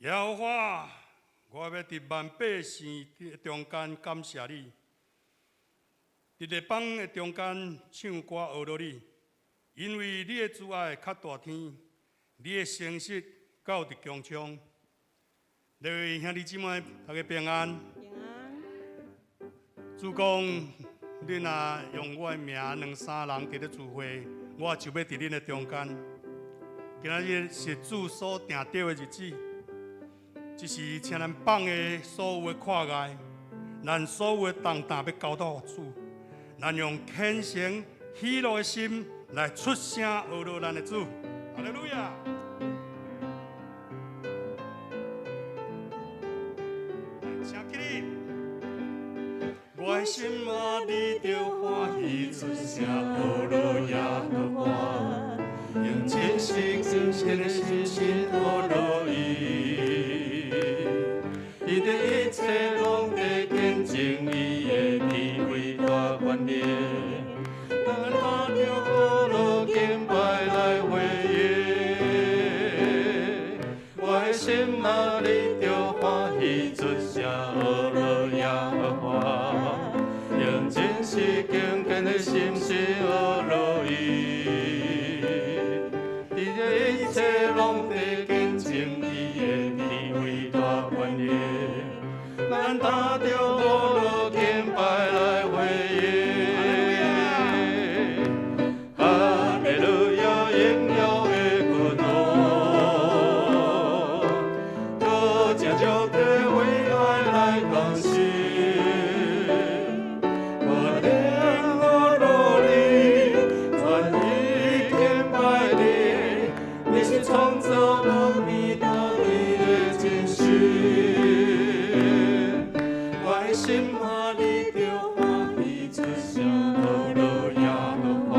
耶和華，我欲佇萬百姓的中間感謝你，佇列邦的中間唱歌呵咾你，因為你的慈愛較大天，你的誠實到佇穹蒼。各位兄弟姊妹，大家平安。平安。主講，恁若用我的名兩三人佇咧聚會，我就欲佇恁的中間。今仔日是主所定著的日子，這是請咱放下所有的闊礙，咱所有的重擔欲交托予主，咱用虔誠喜樂的心來出聲呵咾咱的主。哈利路亞！請起立。我的心啊，你著歡喜出聲呵咾耶和華，用真實敬虔的心心呵咾伊。伊的一切攏在見證伊的智慧大權能，咱擔著呵咾敬拜來回應。我的心啊，你著歡喜出聲呵咾耶和華，用真實敬虔的心心呵咾伊。伊的一切攏在見證伊的智慧大權能，咱擔著呵咾敬拜來回應。哈利路亞，榮耀的君王，閣正上帝為愛來同心。我靈呵咾你，全意敬拜你，你是創造萬物獨一的真神。我的心啊，你著歡喜出聲呵咾耶和華，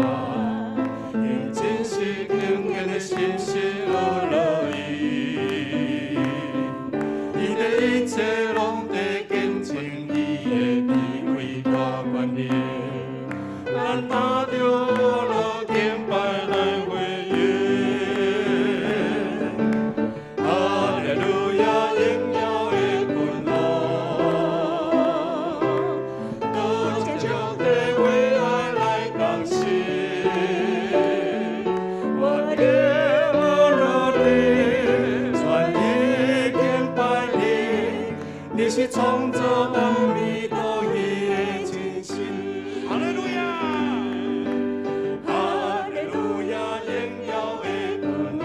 用真實敬虔的心心呵咾伊。伊的一切攏在見證伊的智慧大權能，咱擔著呵咾敬拜來回應。哈利路亞，榮耀的君王，閣將上帝為愛來同心。我靈呵咾你，全意敬拜你，你是創造萬物獨一的真神。哈利路亞，哈利路亞，榮耀的君王，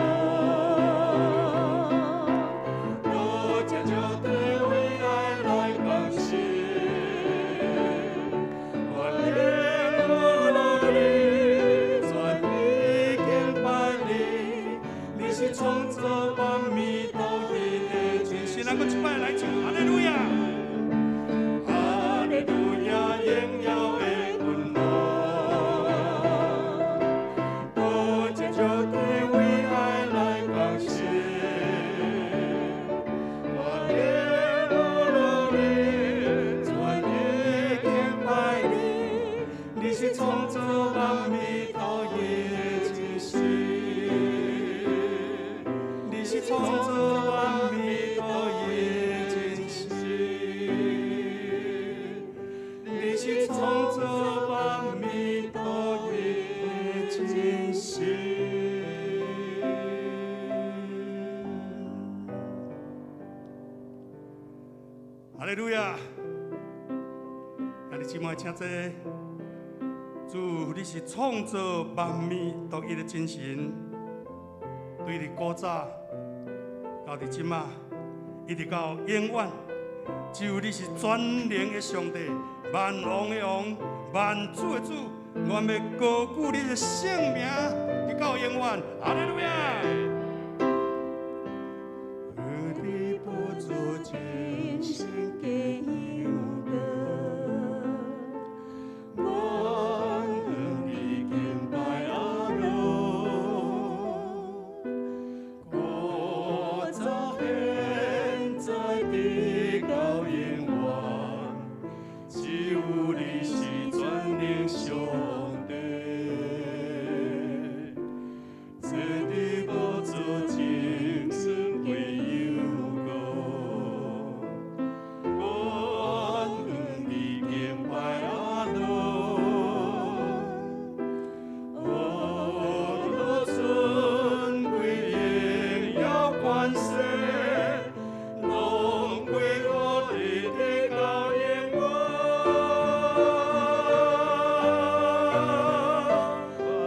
閣將上帝為愛來同心。我靈呵咾你，全意敬拜你，你是創造萬物獨一的真神。咱閣一擺來唱，哈利路亞，哈利路亞，榮耀的君王，閣將上帝為愛來同心。我靈呵咾你，全意敬拜你，你是創造萬物獨一的真神。你是創造萬物獨一的真神。你是創造萬物獨一的真神。哈利路亞！兄弟姊妹，請坐。主，你是創造萬物獨一的真神，對佇古早到佇這馬，一直到永遠，只有你是全能的上帝，萬王的王，萬主的主，我們欲高舉你的聖名，直到永遠。哈利路亞！你寶座真實的榮光，願你敬拜阿羅，古早現在直到永遠，只有你是全能上帝。坐佇寶座。權勢，攏歸予你直到永遠。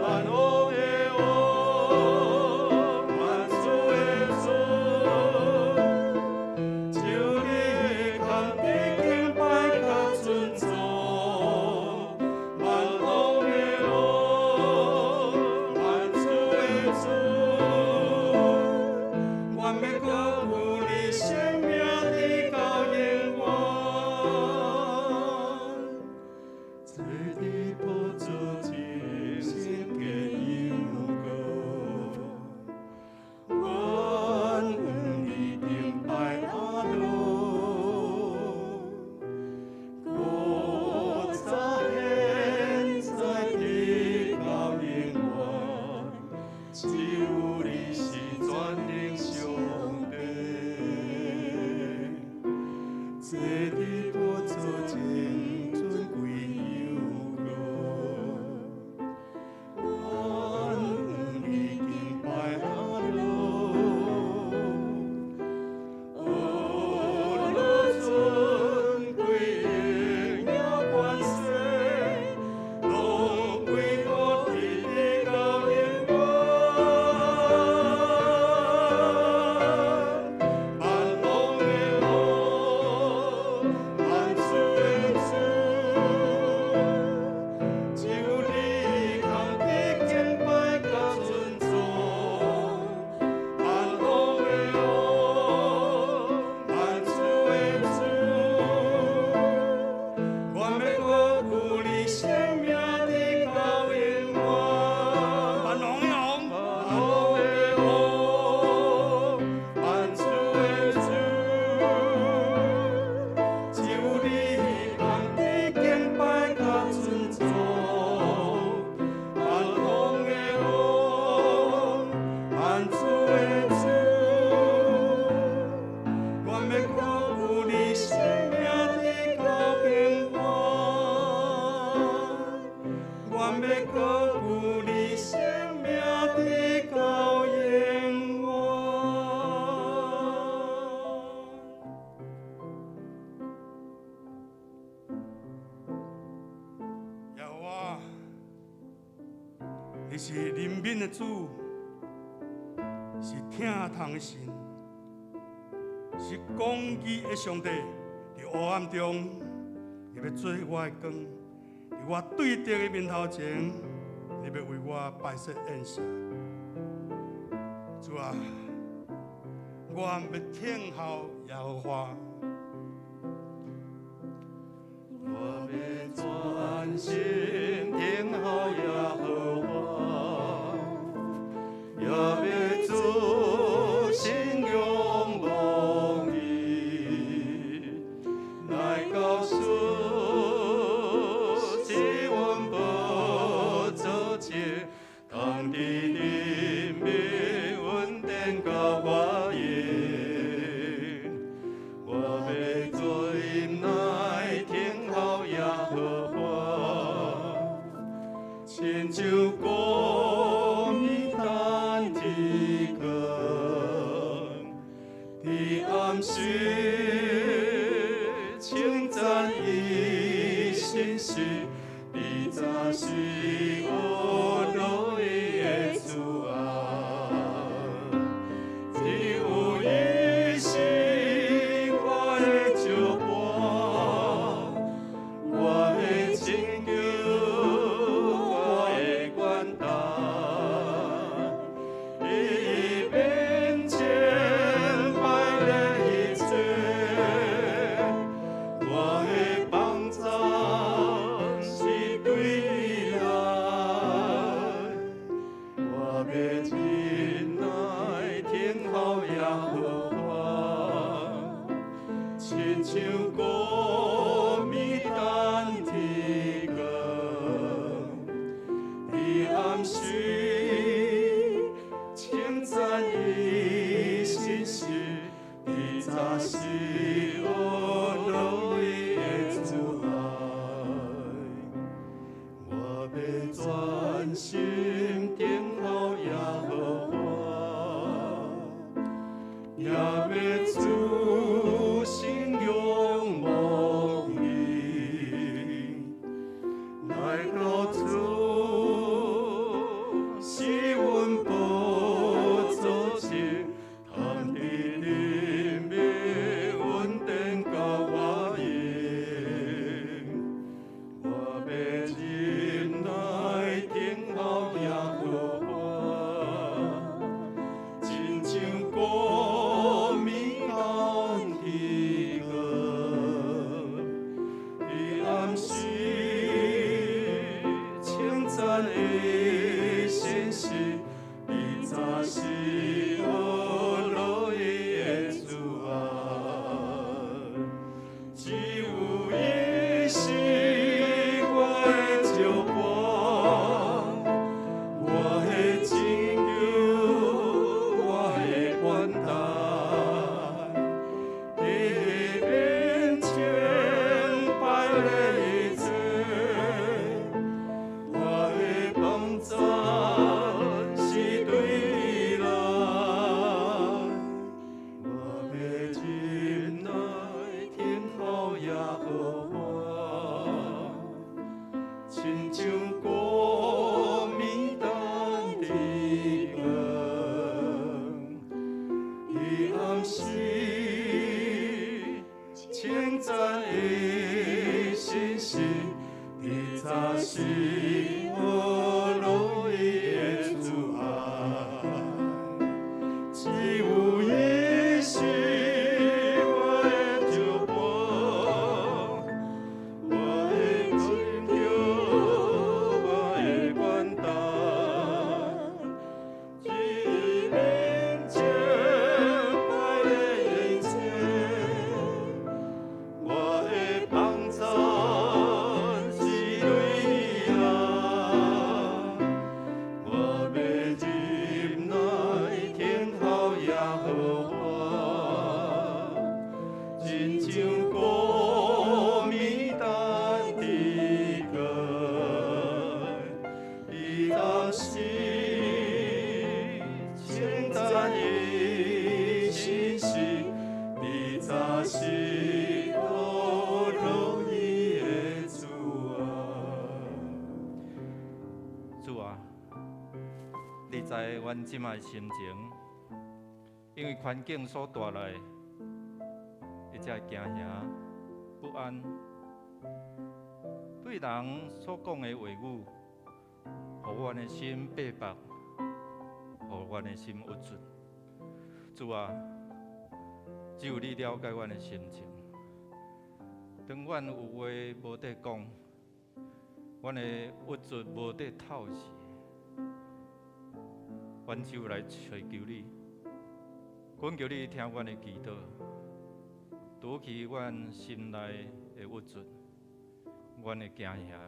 萬王的王，萬主的主，只有你堪得敬拜佮尊崇。萬王的王，萬主的主，願欲高舉你聖名直到永遠。坐佇寶座前，聖潔又高，願你敬拜阿羅，古早現在直到永遠，只有你是全能上帝。坐佇寶座前，尊貴又高，願你敬拜阿羅，阿羅尊貴榮耀權勢，攏歸予你直到永遠。萬王的王，萬主的主，只有你堪得敬拜佮尊崇。萬王的王，萬主的主，願欲高舉你聖名直到永遠。萬王的王，萬王的王，萬主的主，只有你堪得敬拜佮尊崇。萬王的王，萬主的主，願欲高舉你聖名直到永遠。願欲高舉你聖名直到永遠。耶和華，你是憐憫的主，是疼痛的神，是公義的上帝。佇黑暗中，你欲做我的光；佇我對敵的面頭前，你欲為我擺設宴席。主啊，我欲聽候耶和華。我欲專心聽候耶和華，也欲專心仰望伊，來到主施恩寶座前，通得憐憫恩典佮我用。我欲專來聽候耶和華，親像高米等天光，佇暗時稱讚伊信實，佇早時學落伊的慈愛。只有伊是我的石磐，我的拯救，我的懸崖。伊面前擺列一切，我的幫助是對伊來。我欲忍耐聽候耶和華，親像高米等天光，佇暗時稱讚伊信實，佇早時學落伊的慈愛。我欲專心聽候耶和華，也欲主信仰望伊，来到主是阮宝座前，探伫里面恩典佮我用，我欲忍耐等候耶和華，親像高暝等天光，彼暗時稱讚的信息，彼早時學樂意的主啊，只有伊是我的石伴，我的拯救，我的源頭，佇伊面前擺列一切，我的幫贊是對伊來，我欲忍耐等候耶和華，親像高暝等天光，彼暗時稱讚的信息，彼早時學樂意的主愛，只有伊是我的石伴，我的拯救，我的源頭，佇伊面前擺列一切，我的幫贊是對伊來，我欲忍耐等候耶和華，親像高暝等天光，彼早時稱讚的信息，彼早時學樂意的主啊。主啊，你知阮這擺心情，因為環境所帶來的這驚嚇、不安，對人所講的話語，予阮的心逼迫，予阮的心鬱卒。主啊，只有你了解阮的心情。當阮有話無得講，阮的鬱卒無得透時，阮只有來尋求你，懇求你聽阮的祈禱，除去阮心內的鬱卒，阮的驚嚇，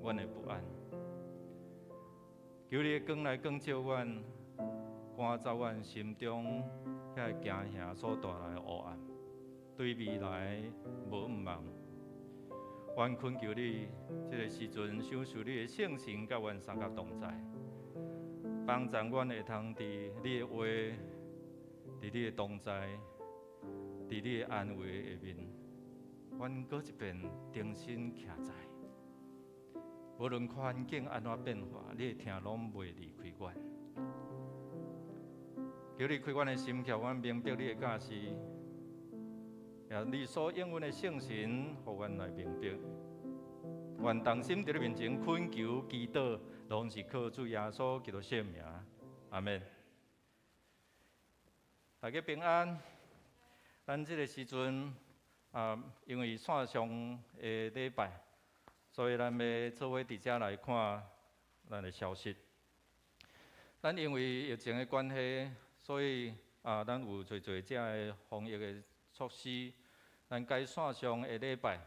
阮的不安。求你的光來光照阮，趕走阮心中遐個驚嚇所帶來的烏暗，對未來無向望。阮懇求你，這个時陣賞賜你的聖神佮阮相佮同在，幫助阮會通佇你的話，佇你的同在，佇你的安慰下面，阮閣一遍重新徛在。無論環境按怎變化，你的疼攏袂離開阮。求你開阮的心，予阮明白你的教示，也你所應允的聖神，予阮來明白。願同心佇你面前懇求祈禱，攏是靠主耶穌基督聖名。阿們。大家平安。咱這个時陣啊，因為線上的禮拜，所以咱欲做伙佇遮來看咱的消息。咱因為疫情的關係，所以啊，咱有濟濟這个防疫的措施。咱改線上的禮拜，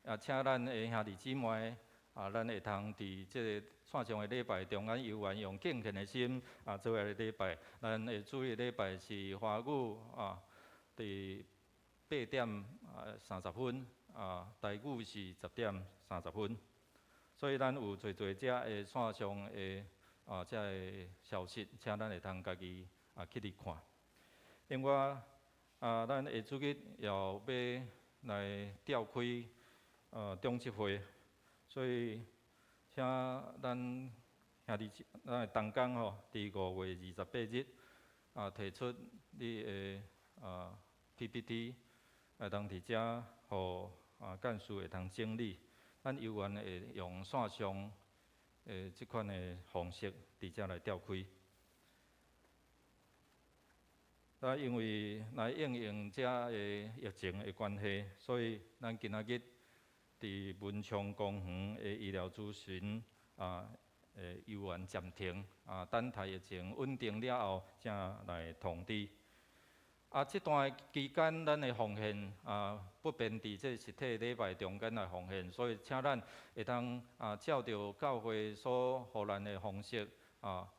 啊，請咱的兄弟姊妹啊，咱會通佇這个線上的禮拜中間，猶原用敬虔的心啊，做伙來禮拜。咱會主日禮拜是華語啊，佇8點30分啊，台語是10點30分。所以咱有濟濟這个線上的啊，這个消息，請咱會通家己啊去佇看。另外，啊，咱下主日也要來召開長執會，所以請咱兄弟咱的同工吼，佇5月28日啊，提出你的PPT，會當佇遮予幹事會當整理。咱猶原會用線上的這款的方式，佇遮來召開。啊，因為來應用遮的疫情的關係，所以咱今仔日佇文昌公園的醫療諮詢猶原暫停，等待疫情穩定了後，才來通知。啊，這段期間，咱的奉獻不變佇這實體禮拜中間來奉獻，所以請咱會當照著教會所予咱的方式，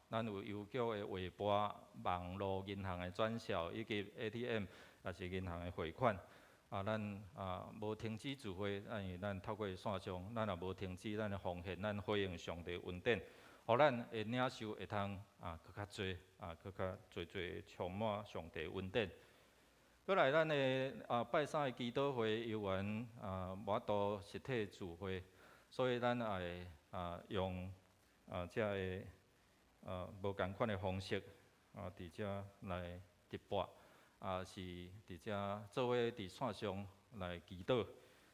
咱有郵局的劃撥、網路銀行的轉銷以及 ATM，也是銀行的匯款。咱無停止聚會，因為咱透過線上，咱也無停止咱的奉獻，咱回應上帝恩典，予咱的領受會通閣較濟，閣較濟濟充滿上帝恩典。閣來，咱的拜三的祈禱會猶原無法度實體聚會，所以咱也會用這个無仝款的方式佇遮來直播，是佇遮做伙佇線上來祈禱。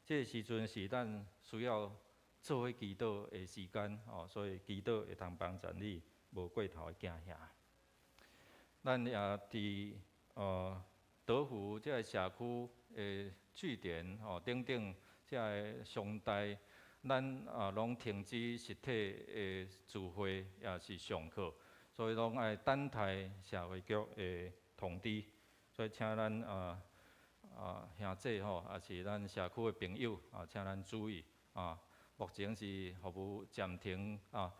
這個時陣是咱需要做伙祈禱的時間哦，所以祈禱會通幫助你無過頭的驚嚇。咱也佇德福這个社區的據點哦等等，這个上代，咱攏停止實體的聚會，也是上課，所以攏愛等待社會局的通知。所以請咱兄弟吼，也是咱社區的朋友，請咱注意。目前是服務暫停，到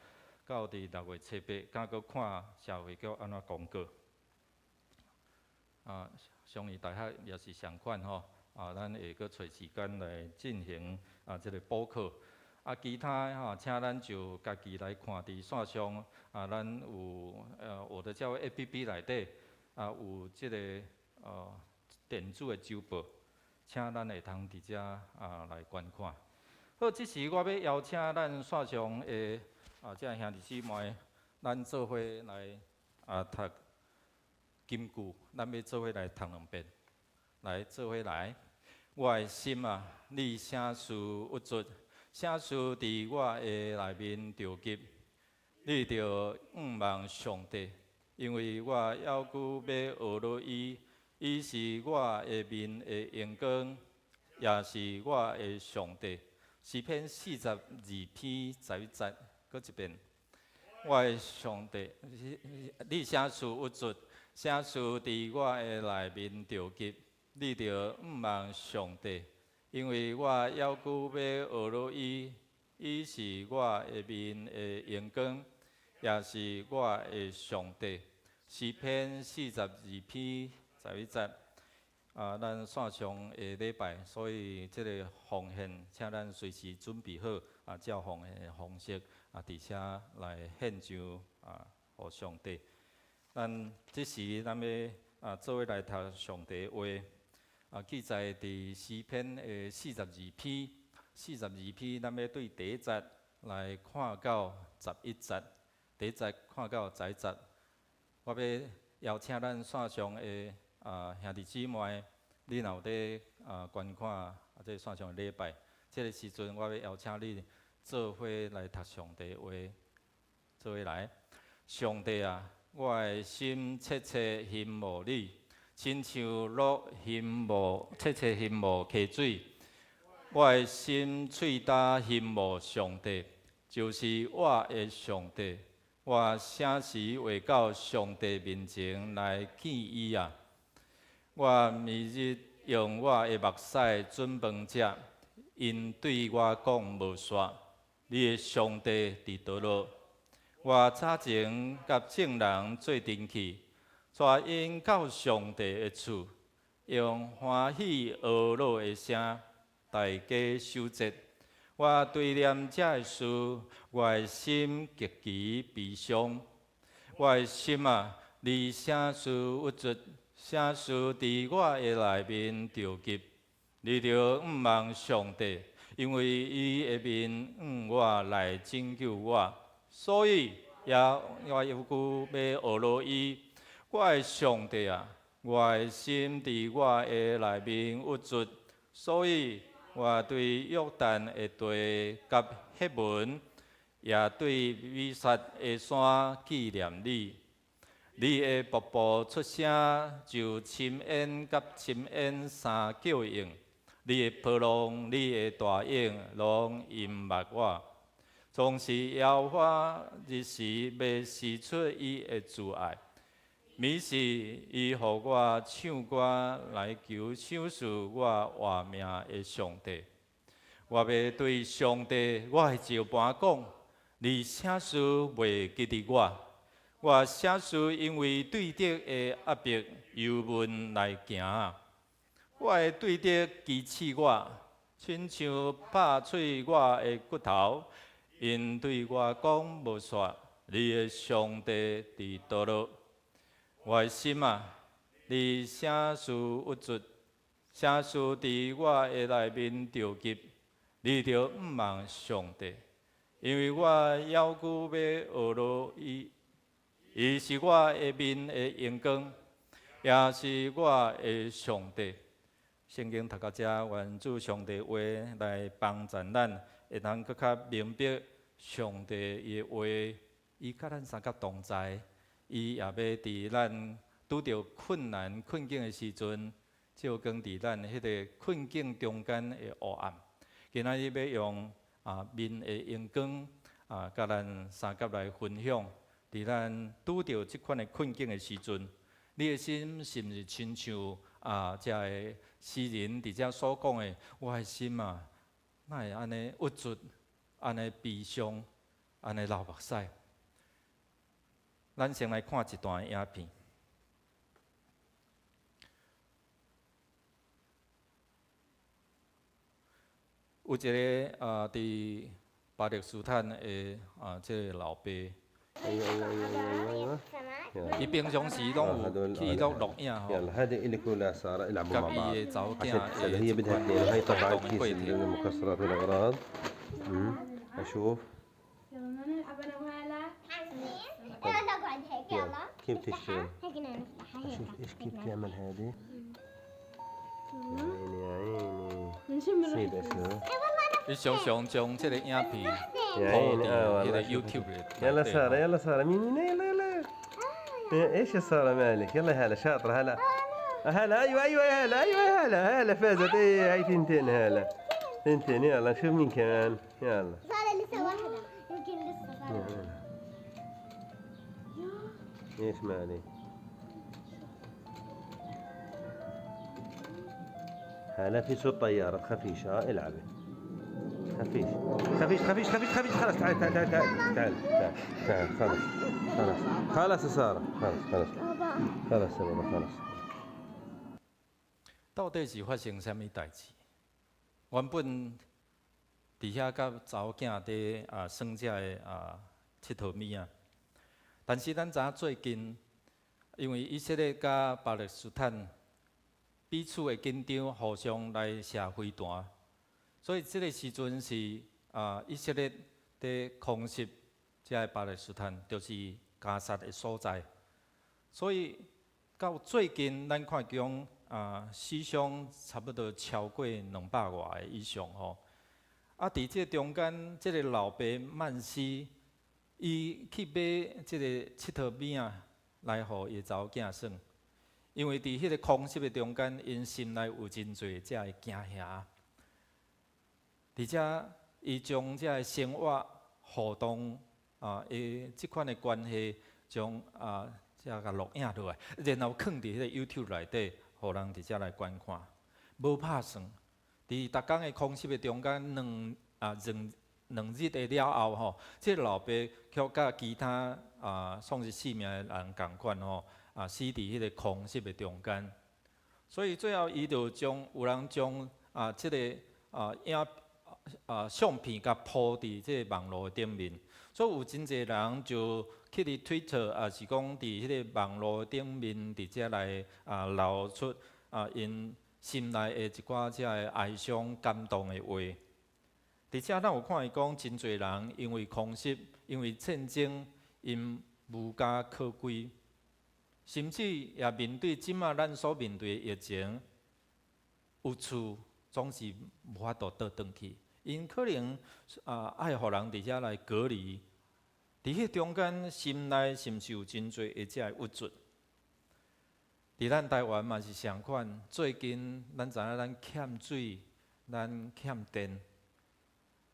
佇6月7、8，敢閣看社會局按怎公告。松義大學也是相款吼，咱會閣揣時間來進行這个補課。其他的吼，請咱就家己來看佇線上，咱有我的教會 APP 內底有這个電子的週報，請咱會通佇遮來觀看。好，這時我欲邀請咱線上的這兄弟姊妹，咱做伙來讀金句，咱欲做伙來讀兩遍，來做伙來。我的心啊，你啥事鬱卒？啥事佇我的內面著急？你著仰望上帝，因為我猶閣欲學落伊，伊是我的面的榮光，也是我的上帝。詩篇42篇11節，閣一遍。我的上帝，你啥事鬱卒？啥事佇我的內面著急？你著仰望上帝，因為我猶閣欲學落伊，伊是我的面的榮光，也是我的上帝。詩篇42篇11節。咱線上的禮拜，所以這个奉獻，請咱隨時準備好，照奉獻的方式，佇遮來獻上，予上帝。咱這時，咱欲做伙來讀上帝話，記載佇詩篇的四十二篇，四十二篇，咱欲對第一節來看到11節，第一節看到十一節。我欲邀請咱線上的兄弟姊妹，你若有佇觀看這个線上的禮拜，這个時陣我欲邀請你做伙來讀上帝話，做伙來。上帝啊，我的心切切欣慕你，親像鹿欣慕，切切欣慕溪水。我的心喙焦欣慕上帝，就是我的上帝。我啥時會到上帝面前來見伊啊？我暝日用我的目屎準飯食，𪜶對我講無煞。你的上帝佇佗落？我早前佮眾人做陣去，帶𪜶到上帝的厝，用歡喜呵樂的聲，大家守節。我追念這个事，我的心極其悲傷。我的心啊，你啥事鬱卒？啥事佇我的內面著急？你著向望上帝，因為伊的面向我來拯救我，所以也我猶閣欲學羅伊。我的上帝啊，我的心佇我的內面鬱卒，所以我對約旦的地佮黑門，也對米薩的山紀念你。你的瀑布出聲，就深淵佮深淵相叫應。你的波浪，你的大湧，攏淹沒我。總是耶和華日時欲釋出伊的慈愛，彼時伊予我唱歌來求賞賜我活命的上帝。我欲對上帝，我的石磐講：你啥事袂記得我？我啥事因為對敵的壓迫憂悶來行？我的對敵譏刺我，親像拍碎我的骨頭。𪜶對我講無煞，你的上帝佇佗落？我的心啊，你啥事鬱卒？啥事佇我的內面著急？你著向望上帝，因為我猶閣欲學羅伊，伊是我的面的榮光，也是我的上帝。聖經讀到遮，願主上帝話來幫助咱，會當閣較明白上帝伊的話，伊佮咱相佮同在，伊也欲佇咱拄著困難困境的時陣，照光佇咱彼个困境中間的黑暗。今仔日欲用面的榮光佮咱相佮來分享，佇咱拄著這款的困境的時陣，你的心是毋是親像遮个詩人佇遮所講的？我的心啊，哪會按呢鬱卒，按呢悲傷，按呢流目屎？咱先來看一段影片。有一个佇巴勒斯坦的這个老爸，伊平常時攏有去錄錄影吼，佮伊的查某囝的這款活動的過程。伊常常將這个影片鋪佇彼个 YouTube 內底。 يلا سارة يلا سارة مين مين يلا يلا ايش يا سارة مالك يلا هلا شاطرة هلا هلا ايوه ايوه يا هلا ايوه يا هلا هلا فازت ايه هاي ثنتين هلا ثنتين يلا نشوف مين كمان يلا سارة لسه واحدة يمكن لسه سارة. ايش مالي هلا في صوت طيارة تخافيش ها العبي خفيش خفيش خفيش خفيش خفيش خلاص تعال تعال تعال تعال تعال تعال تعال خلاص خلاص خلاص يا سارة خلاص خلاص خلاص يا بابا خلاص 到底是發生啥物代誌？原本佇遐佮查某囝佇耍這个𨑨迌物仔，但是咱知影最近，因為以色列佮巴勒斯坦彼此會緊張，互相來射飛彈，所以這个時陣是以色列佇空襲這个巴勒斯坦，就是加薩的所在。所以到最近，咱看講死傷差不多超過兩百外个以上吼。佇這中間，這个老爸曼斯，伊去買這个𨑨迌物仔來予伊的查某囝耍，因為佇彼个空襲的中間，𪜶心內有真濟這个驚嚇。而且，伊將這个生活互動的這款的關係，將這共錄影落來，然後囥佇彼个 YouTube 內底，予人佇遮來觀看。無拍算，佇逐工的空襲的中間，兩日的了後吼，這个老爸卻佮其他喪失性命的人仝款吼，死佇彼个空襲的中間。所以最後，伊就將有人將這个影相片共鋪佇這个網路頂面，所以有真濟人就去佇 Twitter，抑是講佇彼个網路頂面，佇遮來流出𪜶心內的一寡遮个哀傷感動的話。佇遮咱有看伊講，真濟人因為空襲，因為戰爭，𪜶無家可歸，甚至也面對這馬咱所面對的疫情，有厝總是無法度倒轉去。𪜶可能愛予人佇遮來隔離，佇彼中間心內是毋是有真濟的遮个鬱卒？佇咱台灣嘛是相款，最近咱知影咱欠水，咱欠電，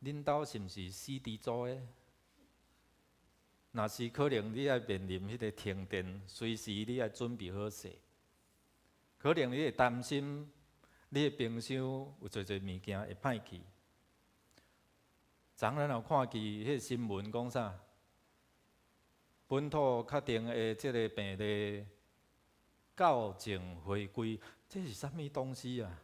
恁兜是毋是死豬組的？若是可能你愛面臨彼个停電，隨時你愛準備好勢。可能你會擔心你的冰箱有濟濟物件會歹去。昨昏咱有看見彼个新聞講啥？本土確定的這个病例校正回歸，這是啥物東西啊？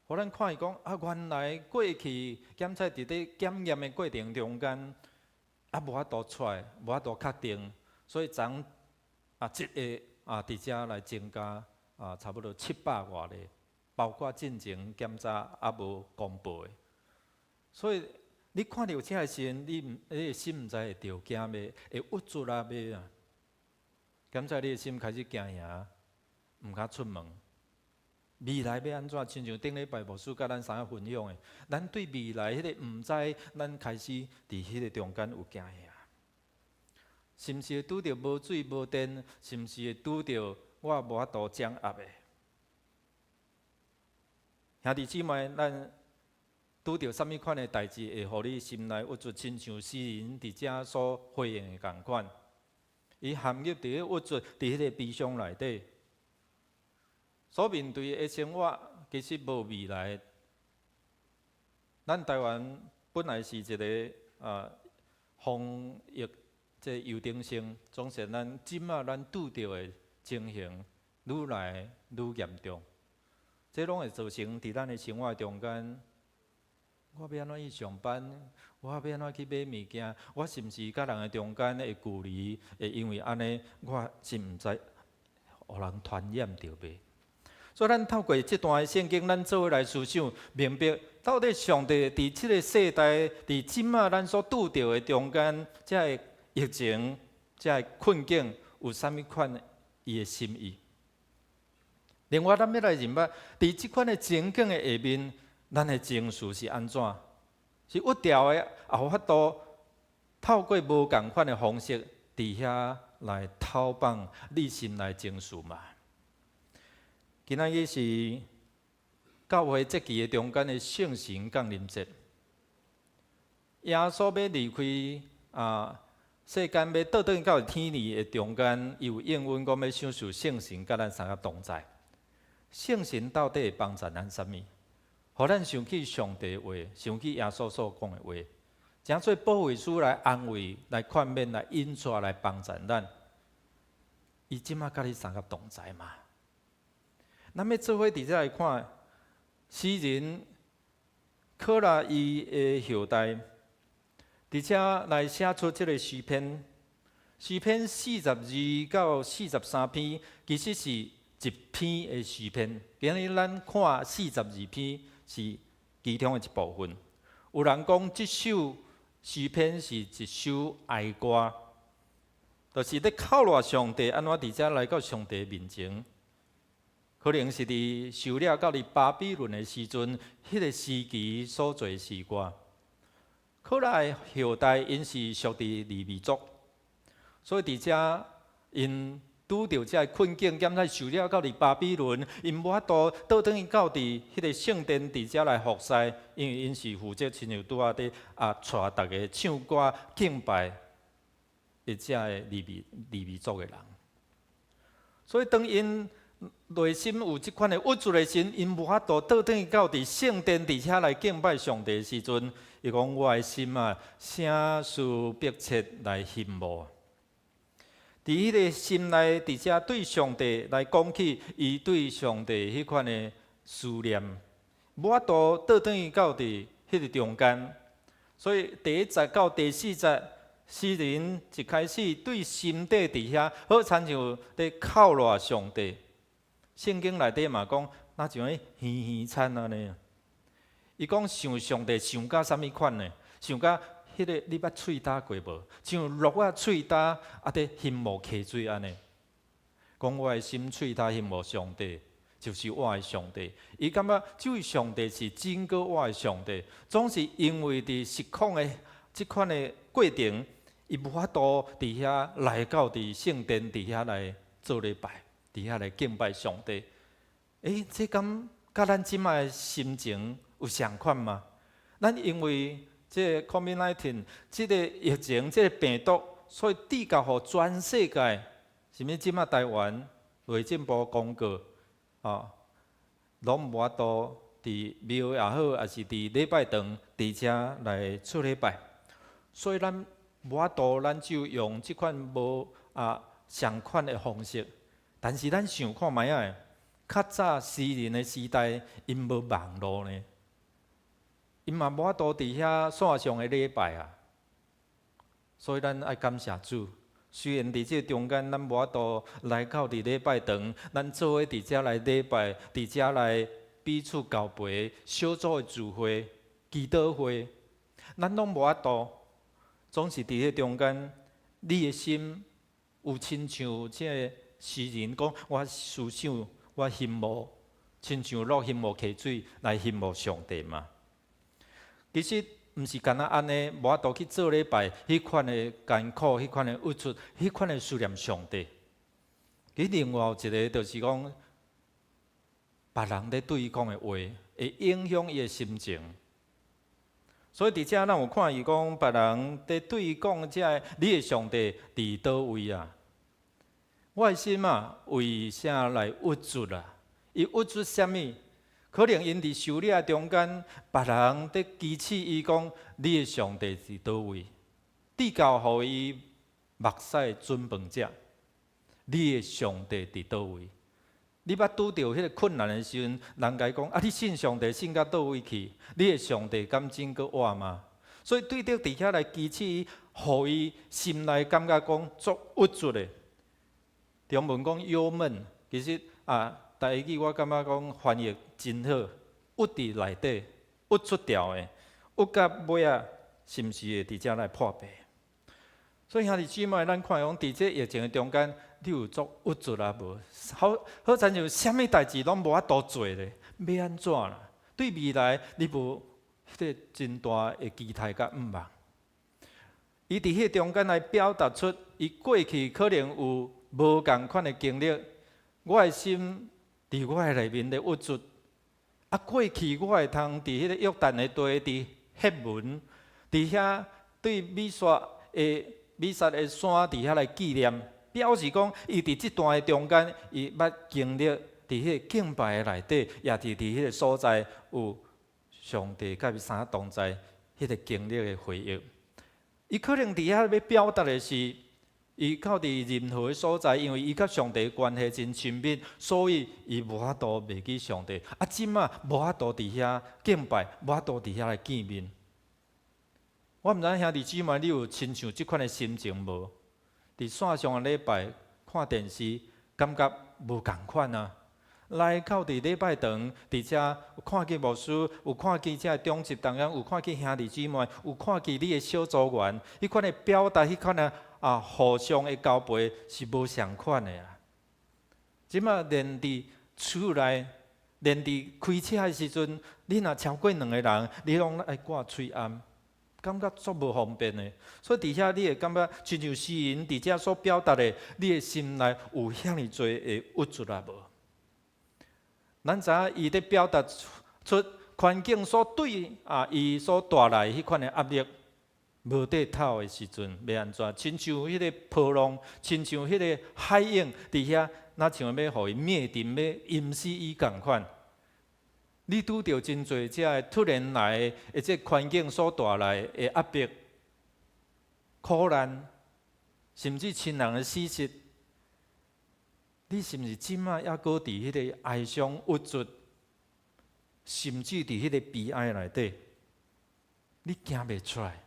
予咱看伊講啊，原來過去檢測佇咧檢驗的過程中間，無法度出來，無法度確定，所以昨一下佇遮來增加差不多700外例，包括進前檢查猶無公布的。所以你看著這个時陣，你的心毋知會著驚袂，會鬱卒啊袂啊？檢查你的心開始驚嚇，毋敢出門。未來欲按怎？親像頂禮拜牧師佮咱三个分享的，咱對未來彼个毋知，咱開始佇彼个中間有驚嚇。是毋是會拄著無水無電？是毋是會拄著我無法度掌握的？兄弟姊妹，咱拄著啥物款的代誌，會予你心內鬱卒，親像詩人佇遮所回應的仝款。伊陷入佇咧鬱卒，佇彼个悲傷內底，所面對的生活其實無未來。咱台灣本來是一个防疫這優等生，總是咱這馬咱拄著的情形愈來愈嚴重，這攏會造成佇咱的生活中間，我欲按怎去上班？我欲按怎去買物件？我是毋是佮人的中間的距離會因為按呢，我是毋知予人傳染著袂？所以咱透過這段的聖經，咱做伙來思想，明白到底上帝佇這个世代，佇這馬咱所拄著的中間，這个疫情、這个困境，有啥物款伊的心意？另外，咱欲來認捌，佇這款的情景的下面，咱的情緒是按怎？是鬱掉的，也有法度透過無仝款的方式，佇遐來透放你心內情緒嘛？今仔日是教會節期的中間的聖神降臨節，耶穌欲離開世間，欲倒轉去到天裡的中間，伊有應允講欲賞賜聖神佮咱三个同在。聖神到底會幫助咱啥物？予咱想起上帝話，想起耶穌所講的話，成做保惠師來安慰、來勸勉、來引帶、來幫助咱。伊這馬佮你相佮同在嘛？咱欲做伙佇遮來看，詩人可拉伊的後代，佇遮來寫出這个詩篇。詩篇42到43篇，其實是一篇的詩篇。今日咱看四十二篇是其中的一部分。有人講這首詩篇是一首哀歌，就是咧哭賴上帝按怎佇遮來到上帝面前。可能是佇受掠到佇巴比倫的時陣，彼个時期所做的詩歌。可拉的後代𪜶是屬佇利未族，所以佇遮𪜶拄著這个困境，兼且受掠到佇巴比倫，𪜶無法度倒轉去到佇彼个聖殿佇遮來服侍，因為𪜶是負責親像拄仔佇帶逐家唱歌敬拜的這个利未族的人。所以當𪜶內心有這款的鬱卒的時，𪜶無法度倒轉去到佇聖殿佇遐來敬拜上帝的時陣，伊講我的心啊，聲嘶迫切來欣慕。佇彼个心內，佇遮對上帝來講起，伊對上帝彼款的思念，無法度倒轉去到佇彼个中間。所以第一節到第四節，詩人一開始對心底佇遐，好親像咧哭賴上帝。聖經內底嘛講，若像咧嘻嘻惨按呢。伊講想上帝想甲啥物款呢？想甲彼個你捌喙焦過無？像鹿仔喙焦啊，佇欣慕溪水按呢。講我的心喙焦欣慕上帝，就是我的上帝。伊感覺這位上帝是拯救我的上帝，總是因為佇失控的這款的過程，伊無法度佇遐來到佇聖殿佇遐來做禮拜，佇遐來敬拜上帝。欸，這敢佮咱這擺的心情有相款嗎？咱因為這個 COVID-19 這個疫情，這個病毒，所以致到予全世界，啥物這擺台灣內政部公告，啊，攏無法度佇廟也好，抑是佇禮拜堂佇遮來做禮拜，所以咱無法度，咱就用這款無啊相款的方式。但是咱想看覓仔，較早詩人的時代，𪜶無網路呢，𪜶嘛無法度佇遐線上的禮拜啊。所以咱愛感謝主。雖然佇這中間，咱無法度來到佇禮拜堂，咱做伙佇遮來禮拜，佇遮來彼此交陪，小組的聚會、祈禱會，咱攏無法度。總是佇彼中間，你的心有親像這個詩人講：我思想，我欣慕，親像鹿欣慕溪水來欣慕上帝嗎？其實。毋是干焦按呢，無法度去做禮拜，彼款的艱苦，彼款的鬱卒，彼款的思念上帝。其實另外有一個就是講，別人咧對伊講的話，會影響伊的心情。所以佇遮咱有看伊講，別人佇對伊講這个，你的上帝佇佗位啊？我的心啊，為啥來鬱卒啊？伊鬱卒啥物？可能𪜶佇狩獵中間，別人佇譏刺伊講，你的上帝佇佗位？致到予伊目屎準飯食。你的上帝佇佗位？你捌拄著彼個困難的時陣，人共伊講啊，你信上帝信到佗位去？你的上帝敢拯救我嗎？所以對著佇遐來譏刺伊，予伊心內感覺講足鬱卒的。中文講憂悶，其實啊，台語我感覺講翻譯真好，鬱佇內底，鬱出掉的，鬱到尾仔，是毋是會佇遮來破病？所以兄弟姊妹，咱看講佇這疫情的中間，你有足鬱卒啊無？好好親像啥物代誌攏無法度做咧，欲按怎啦？對未來你無彼個真大的期待佮向望。伊佇彼個中間來表達出，伊過去可能有無仝款的經歷。我的心佇我的內面咧鬱卒，啊，過去我會通佇彼個約旦的地，佇赫門，佇遐對米薩的山佇遐來紀念，表示講伊佇這段的中間，伊捌經歷佇彼個敬拜的內底，也佇彼個所在有上帝佮伊相同在，彼個經歷的回憶。伊可能佇遐欲表達的是，伊到佇任何的所在，因為伊佮上帝關係真親密，所以伊無法度袂記上帝。啊，這馬無法度佇遐敬拜，無法度佇遐來見面。我毋知兄弟姊妹，你有親像這款的心情無？佇線上的禮拜看電視，感覺無仝款啊。來到佇禮拜堂，佇遮有看見牧師，有看見遮長執同工，有看見兄弟姊妹，有看見你的小組員，彼款的表達，彼款的啊互相的交陪是無相款的啊。這馬連佇厝內，連佇開車的時陣，你若超過兩个人，你攏愛掛喙罨，感覺足無方便的。所以佇遐你會感覺，親像詩人佇遮所表達的，你的心內有遐爾濟的鬱卒啊無？咱知影伊佇表達出環境所對啊，伊所帶來彼款的壓力，無地透的時陣，欲按怎？親像彼個波浪，親像彼個海湧，佇遐，若像欲予伊滅沉，欲淹死伊仝款。你拄著真濟這个突然來的這環境所帶來的壓迫、苦難，甚至親人的死訊。你是毋是這馬猶閣佇彼個哀傷、鬱卒，甚至佇彼個悲哀內底，你行袂出來？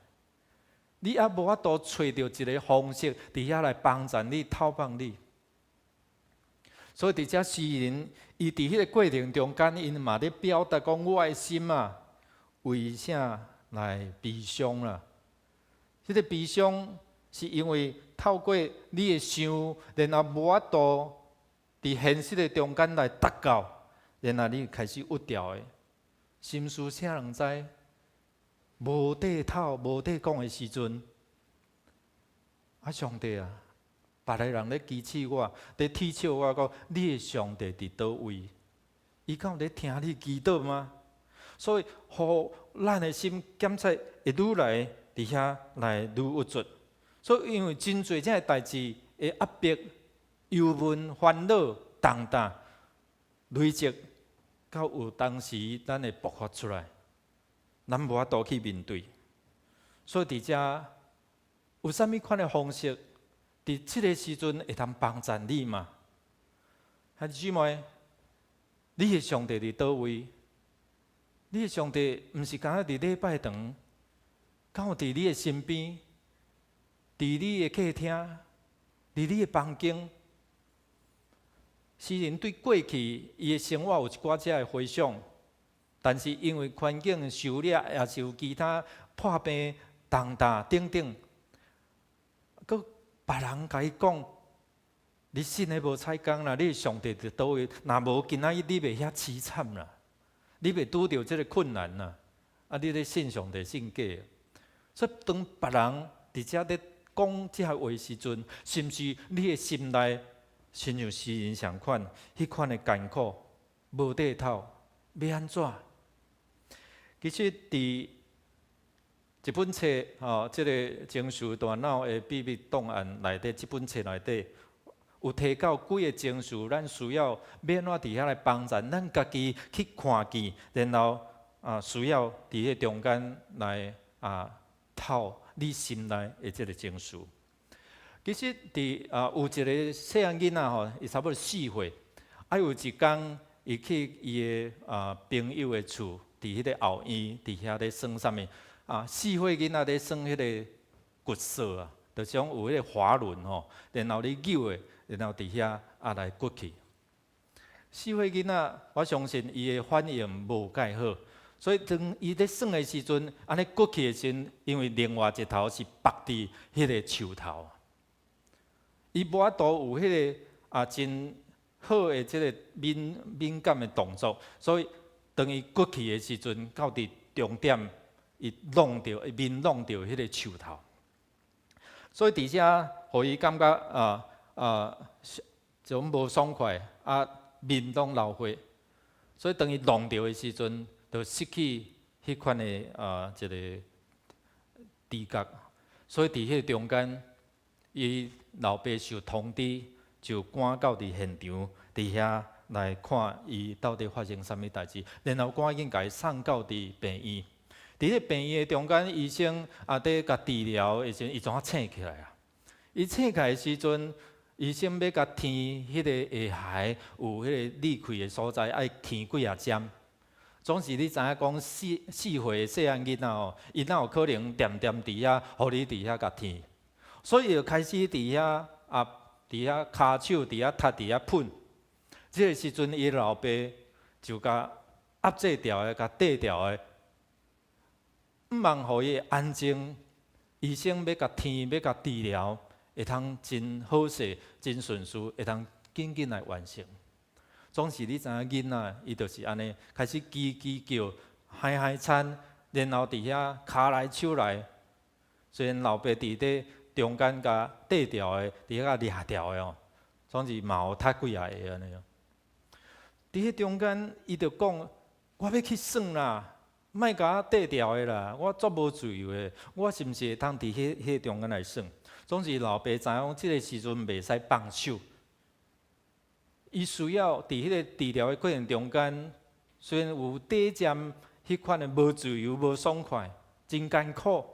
你猶無法度揣著一个方式，佇遐來幫助你、透放你。所以佇遮詩人，伊佇彼个過程中間，𪜶嘛咧表達講：我的心啊，為啥來悲傷啦？這個悲傷是因為透過你的想，然後無法度佇現實的中間來達到，然後你開始鬱掉的，心事請人知，無地透、無地講的時陣，啊，上帝啊，別个人咧譏刺我，咧恥笑我講，你的上帝佇佗位？伊敢有咧聽你祈禱嗎？所以，予咱的心檢測會愈來佇遐來愈鬱卒。所以，因為真濟這个代誌的壓迫、憂悶、煩惱、重擔累積，到有當時咱會爆發出來，咱無法度去面對。所以佇遮有啥物款的方式，佇這个時陣會當幫助你嗎？兄弟姊妹，你的上帝佇佗位？你的上帝毋是干焦佇禮拜堂，敢有佇你的身邊，佇你的客廳，佇你的房間。詩人對過去伊的生活有一寡這的回想，但是因為環境受掠，抑是有其他破病、重擔等等，閣別人共伊講，你信的無彩工啦，你的上帝佇佗位？若無今仔日你袂遐淒慘啦，你袂拄著這个困難啦。啊，你咧信上帝信假？所以當別人佇遮咧講這个話時陣，是毋是你的心內親像詩人仝款，彼款的艱苦，無地透，欲按怎？其實佇這本冊吼，這个情緒大腦的秘密檔案內底，這本冊內底有提到幾个情緒，咱需要欲按怎佇遐來幫助咱家己去看見，然後啊需要佇彼中間來啊透你心內的這个情緒。其實佇啊有一个細漢囡仔吼，伊差不多四歲，啊有一工伊去伊的啊朋友的厝，佇彼个後院，佇遐咧耍啥物？啊，四歲囡仔咧耍彼个掘索啊，就是講有彼个滑輪吼，然後你扭的，然後佇遐啊來掘去。四歲囡仔，我相信伊的反應無蓋好，所以當伊咧耍的時陣，按呢掘去的時陣，因為另外一頭是縛佇彼个樹頭。伊無法度有彼个啊真好的這个敏敏感的動作，所以當伊掘去的時陣，到佇終點，伊弄著，伊面弄著彼个樹頭。所以佇遮，予伊感覺啊啊，就無爽快，啊面攏流血。所以當伊弄著的時陣，就失去彼款的啊一个知覺。所以佇彼个中間，伊老爸受通知，就趕到佇現場，佇遐來看伊到底發生啥物代誌，然後趕緊共伊送到佇病院。佇彼病院的中間，醫生啊佇共治療的時陣，伊怎啊醒起來啊？伊醒起來的時陣，醫生欲共鉎彼个下頦有彼个裂開的所在，愛鉎幾仔針。總是你知影講四歲的細漢囡仔吼，伊哪有可能恬恬佇遐，予你佇遐共鉎？所以就開始佇遐啊，佇遐跤手佇遐踢佇遐噴。這个時陣，伊老爸就共壓制牢的，共綴牢的，毋通予伊安靜。醫生欲共鉎，欲共治療，會通真好勢、真順遂，會通緊緊來完成。總是你知影囡仔，伊就是按呢，開始吱吱叫、嗨嗨餐，然後佇遐跤來手來。雖然老爸佇咧中間共綴牢的，佇遐共掠牢的哦，總是嘛有踢幾仔下按呢。佇彼中間，伊就講：我欲去耍啦，莫共我綴牢的啦，我足無自由的，我是毋是會通佇彼彼中間來耍？總是老爸知影講，這个時陣袂使放手。伊需要佇彼个治療的過程中間，雖然有短暫彼款的無自由、無爽快，真艱苦，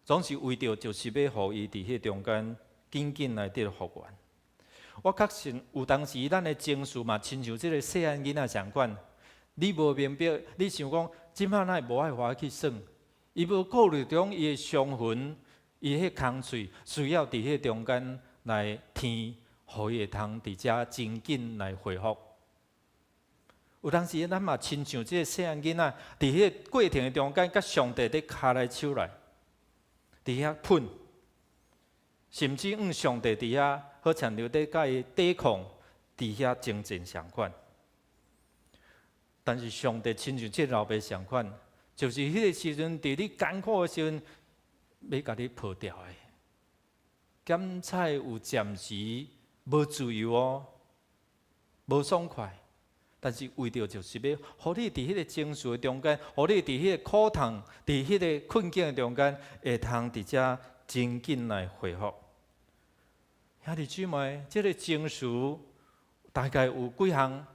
總是為著就是欲予伊佇彼中間緊緊來得復原。我確信有當時咱的情緒嘛，親像這个細漢囡仔仝款，你無明白，你想講這擺哪會無愛予我去耍？伊無顧慮著伊的傷痕，伊彼空喙需要佇彼中間來天，予伊會通佇遮真緊來恢復。有當時咱嘛親像這个細漢囡仔，佇彼个過程的中間，佮上帝咧跤來手來，佇遐噴，甚至向上帝佇遐好親像咧佮伊對抗，佇遐爭戰相款。但是上帝親像這个老爸相款，就是彼个時陣，佇你艱苦的時陣，欲共你抱牢的。敢才有暫時無自由哦，無爽快。但是為著就是欲，予你佇彼个情緒的中間，予你佇彼個苦痛、佇彼个困境的中間，會通佇遮真緊來恢復。兄弟姊妹，這个情緒大概有幾項，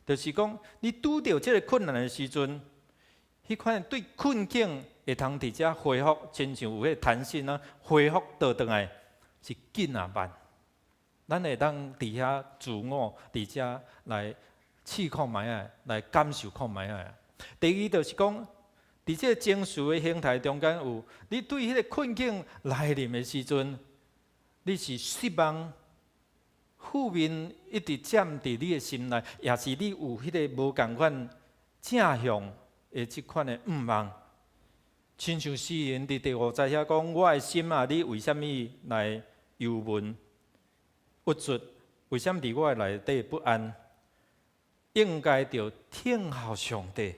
就是講你拄著這个困難的時陣，彼款對困境會通佇遮恢復，親像有彼个彈性啊，恢復倒轉來是緊抑慢。咱會當佇遐自我，佇遮來試看覓仔，來感受看覓仔。第二就是講，佇這个情緒的形態中間有，你對彼个困境來臨的時陣，你是失望、負面一直佔佇你的心內，抑是你有彼个無仝款正向的這款的向望。親像詩人佇第五節遐講：我的心啊，你為啥物來憂悶、鬱卒？為啥物佇我的內底不安？應該著等候上帝，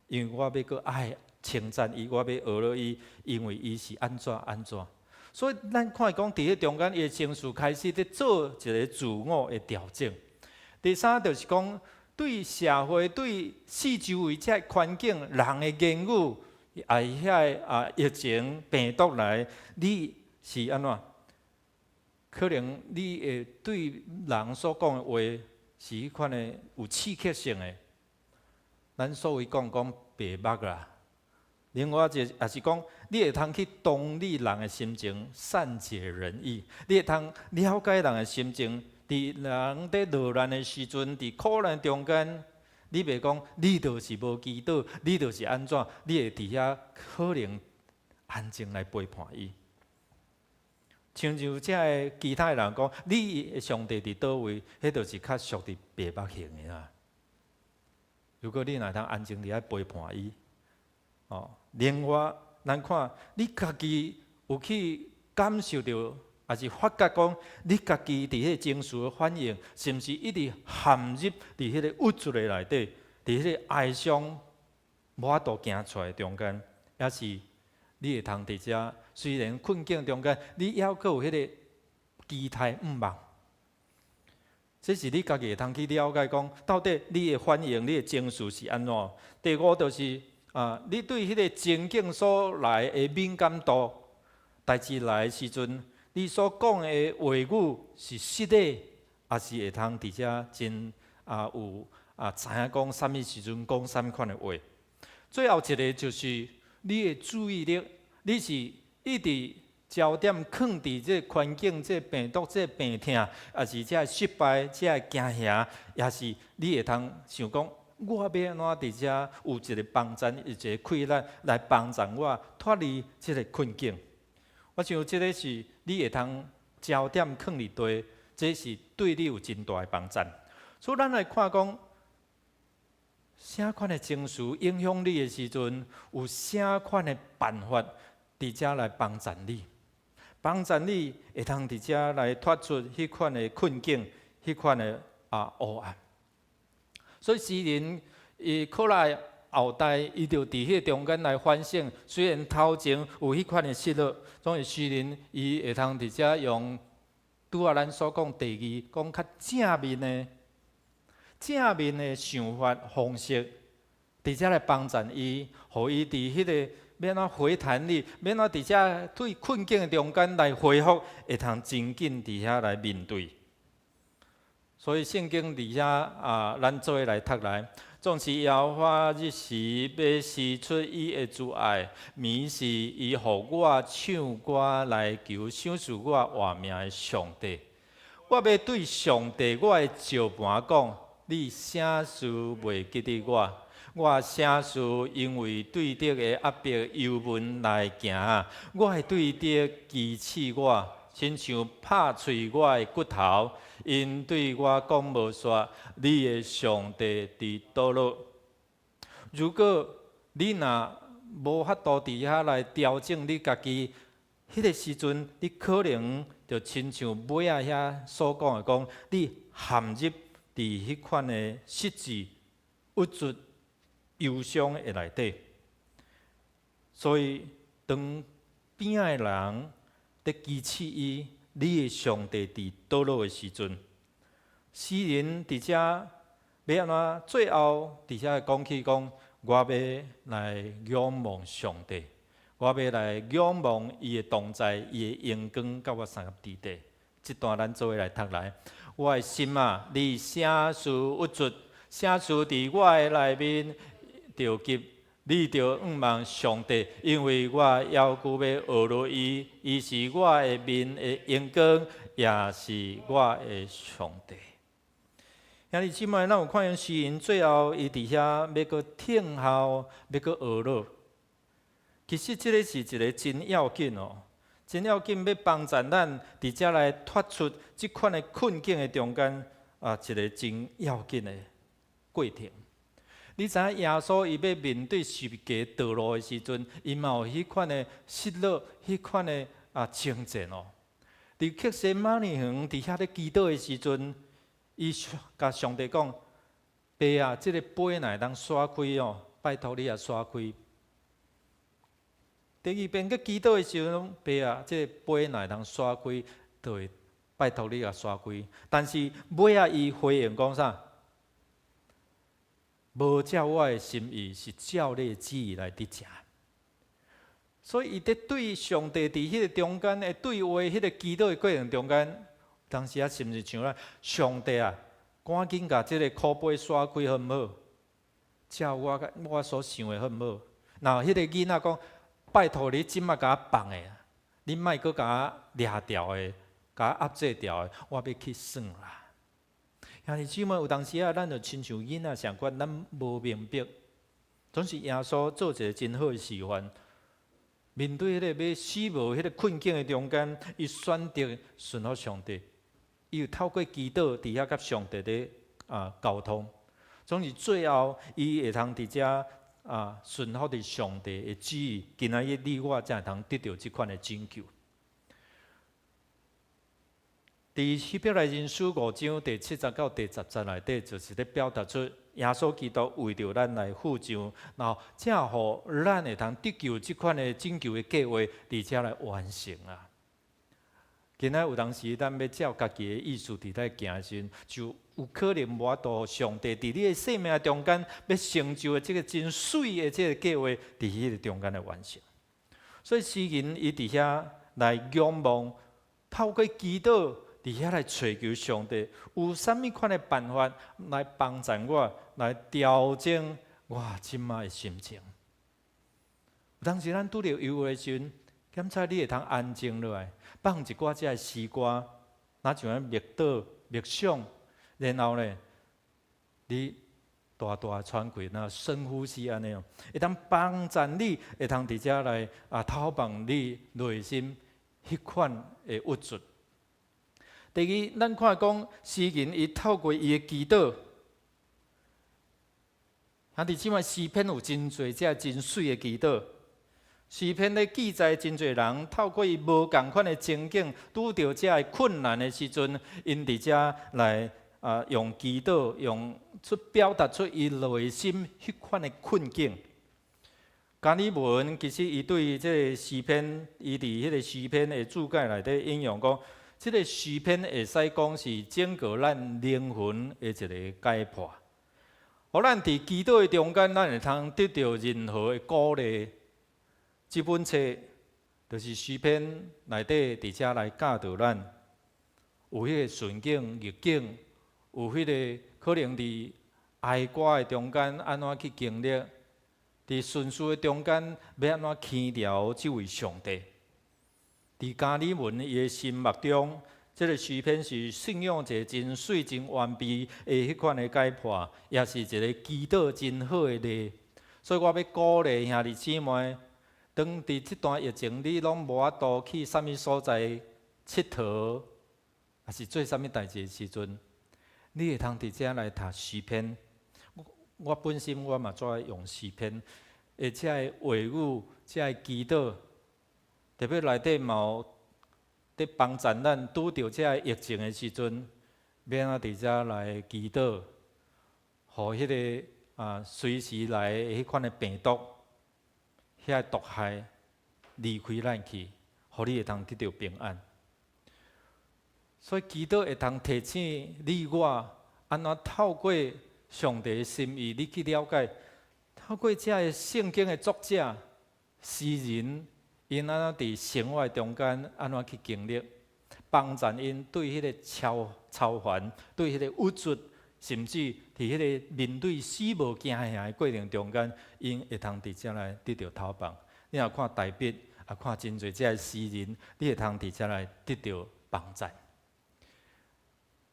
因為我欲閣愛稱讚伊，我欲學了伊，因為伊是按怎按怎。所以咱看講佇彼中間，伊的情緒開始佇做一个自我的調整。第三就是講，對社會、對四周圍這个環境、人的言語，啊遐个啊疫情病毒來，你是按怎？可能你會對人所講的話是彼款的有刺激性的。咱所謂講講白目啦。另外一个也是講，你會通去同理人的心情，善解人意。你會通了解人的心情，佇人佇落難的時陣，佇苦難中間，你袂講你就是無祈禱，你就是按怎，你會佇遐可能安靜來陪伴伊。親像這个其他的人講，你的上帝佇佗位，彼就是較屬佇白目型的啦。如果你若通安靜佇遐陪伴伊，哦，另外，咱看你家己有去感受著，抑是發覺講你家己佇彼个情緒的反應，是毋是一直陷入佇彼个鬱卒的內底，佇彼個哀傷無法度行出來中間，抑是你會通佇遮雖然困境中間，你猶閣有彼个期待向望。這是你家己會通去了解講，到底你的反應、你的情緒是按怎？第五就是啊，你對彼个情境所來的敏感度，代誌來的時陣，你所講的話語是實的，抑是會通佇遮真啊有啊知影講啥物時陣講啥物款的話。最後一个就是你的注意力，你是一直焦點囥佇這个環境、這个病毒、這个病痛，抑是這个失敗、這个驚嚇，抑是你會通想講，我欲按怎佇遮有一个幫贊，有一个氣力來幫助我脫離這个困境。我想這个是你會通焦點囥佇佗，這是對你有真大的幫贊。所以咱來看講，啥款的情緒影響你的時陣，有啥款的辦法佇遮來幫贊你，幫贊你會通佇遮來脫出彼款的困境，彼款的啊黑暗。所以詩人伊可拉後代，伊就佇彼个中間來反省。雖然頭前有彼款的失落，總是詩人伊會通佇遮用拄仔咱所講第二講較正面的、正面的想法方式，佇遮來幫贊伊，予伊佇彼个欲按怎回彈力，欲按怎佇遮對困境的中間來恢復，會通真緊佇遐來面對。所以聖經佇遐啊，咱做伙來讀來，總是耶和華日時欲施出伊的慈愛，暝時伊予我唱歌來求賞賜我活命的上帝。我欲對上帝我的石磐講，你啥事袂記得我？我啥事因為對敵的壓迫憂悶來行？我的對敵譏刺我，親像拍碎我的骨頭。𪜶對我講無煞，你的上帝佇佗落？如果你若無法度佇遐來調整你家己，彼個時陣，你可能就親像尾仔遐所講的，講你陷入佇彼款的失志、鬱卒、憂傷的內底。所以，當邊仔的人佇譏刺伊，你的上帝佇佗落的時陣，詩人佇遮欲按怎？最後佇遮講起講，我欲來仰望上帝，我欲來仰望伊的同在，伊的榮光佮我相佮佇底。這段咱做伙來讀來，我的心啊，你啥事鬱卒？啥事佇我的內面著急？你著仰望上帝，因為我猶閣欲學羅伊，伊是我的面的榮光，也是我的上帝。兄弟姊妹，咱有看見詩人最後，伊佇遐欲閣聽候，欲閣學落。其實這个是一个真要緊哦，真要緊，欲幫助咱佇遮來脫出這款的困境的中間啊，一个真要緊的過程。你知影耶穌伊欲面對十字架道路的時陣，伊嘛有彼款的失落，彼款的啊掙扎哦。佇客西馬尼園佇遐咧祈禱的時陣，伊共上帝講：爸啊，這个杯若會當徙開哦，拜託你也徙開。第二遍閣祈禱的時陣，爸啊，這个杯若會當徙開，就會拜託你也徙開。但是尾仔伊回應講啥？無照我的心意，是照你的旨意來得成。所以伊佇對上帝佇彼個中間的對話，彼個祈禱的過程中間，當時啊，是毋是像咱上帝啊，趕緊共這個苦杯徙開好毋好？照我所想的好毋好？若彼個囡仔講，拜託你這擺共我放的，你莫閣共我掠牢的，共我壓制牢的，我欲去耍啦。兄弟姊妹，有當時啊，咱就親像囡仔相款，咱無明白，總是耶穌做一个真好的示範。面對彼个欲死無彼个困境的中間，伊選擇順服上帝，伊有透過祈禱佇遐佮上帝咧啊溝通。總是最後，伊會通佇遮啊順服佇上帝的旨意，今仔日你我才會通得著這款的拯救。佇希伯來人書五章第七節到第十節內底，就是咧表達出耶穌基督為著咱來付上，然後才予咱會通得救這款的拯救的計劃，佇遮來完成啊！今仔有當時，咱欲照家己的意思佇咧行的時陣，就有可能無法度上帝佇你的生命中間欲成就的這个真媠的這个計劃，佇彼个中間來完成。所以詩人伊佇遐來仰望，透過祈禱，佇遐來揣求上帝，有啥物款的辦法來幫助我，來調整我這擺的心情。有當時咱拄著憂鬱的時陣，檢查你會通安靜落來，放一寡這个詩歌，若像按默禱、默想，然後呢，你大大喘氣，若深呼吸按呢哦，會當幫助你，會通佇遮來啊，透放你內心彼款的鬱卒。第二，咱看講詩人伊透過伊的祈禱，兄弟姊妹，詩篇有真濟這真媠的祈禱。詩篇咧記載真濟人透過伊無仝款的情景，拄著這个困難的時陣，𪜶佇遮來啊用祈禱，用出表達出伊內心彼款的困境。加爾文其實伊對這個詩篇，伊佇彼个詩篇的注解內底引用講，這个詩篇會使講是整個咱靈魂的一个解剖。予咱佇祈禱的中間，咱會通得著任何的鼓勵。這本冊就是詩篇內底佇遮來教導咱，有彼个順境逆境，有彼个可能佇哀歌的中間按怎去經歷，佇順事的中間欲按怎倚牢這位上帝。佇加爾文伊的心目中，這个詩篇是信仰一个真媠、真完備的彼款的解破，也是一个祈禱真好的例。所以我欲鼓勵兄弟姊妹，當佇這段疫情你攏無法度去啥物所在𨑨迌，抑是做啥物代誌的時陣，你會通佇遮來讀詩篇。我本身我嘛最愛用詩篇，而且個話語，這个祈禱，特別內底嘛有佇幫助咱拄著這个疫情的時陣，欲按怎佇遮來祈禱，予彼个隨時來的彼款的病毒，遐毒害離開咱去，予你會通得著平安。所以祈禱會通提醒你我，按怎透過上帝的心意，你去了解，透過這个聖經的作者、詩人，𪜶按怎佇生活中間按怎去經歷，幫助𪜶對彼个超超凡、對彼个鬱卒，甚至佇彼个面對死無驚嚇的過程中間，𪜶會通佇遮來得著透放。你若看大衛，也看真濟這个詩人，你會通佇遮來得著幫助。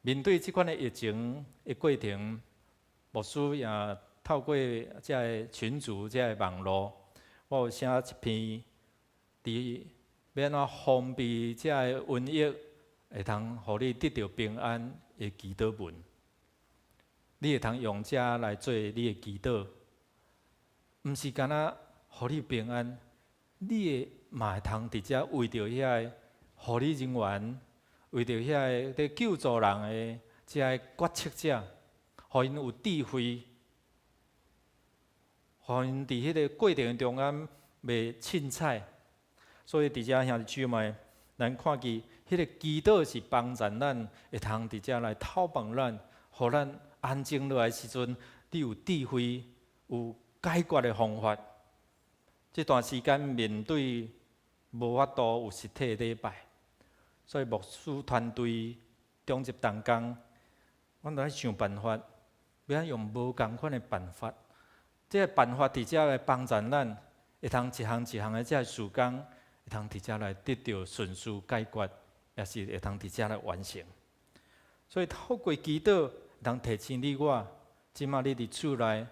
面對這款的疫情的過程，牧師也透過這个群組、這个網路，我有寫一篇，佇欲按怎防備這个瘟疫，會通予你得著平安的祈禱文。你會通用這來做你的祈禱，毋是干焦予你平安，你會嘛會通佇遮為著遐个護理人員，為著遐个佇救助人的這个決策者，予𪜶有智慧，予𪜶佇彼个過程中間袂凊彩。所以佇遮兄弟姊妹，咱看見彼个祈禱是幫助咱會通佇遮來透放咱，予咱安靜落來時陣，你有智慧，有解決的方法。這段時間面對無法度有實體禮拜，所以牧師團隊長執同工，阮著愛想辦法，欲按怎用無仝款的辦法。這个辦法佇遮來幫助咱，會通一項一項的這个事工，會通佇遮來得著順序解決，也是會通佇遮來完成。所以透過祈禱，會通提醒你我，這馬你佇厝內，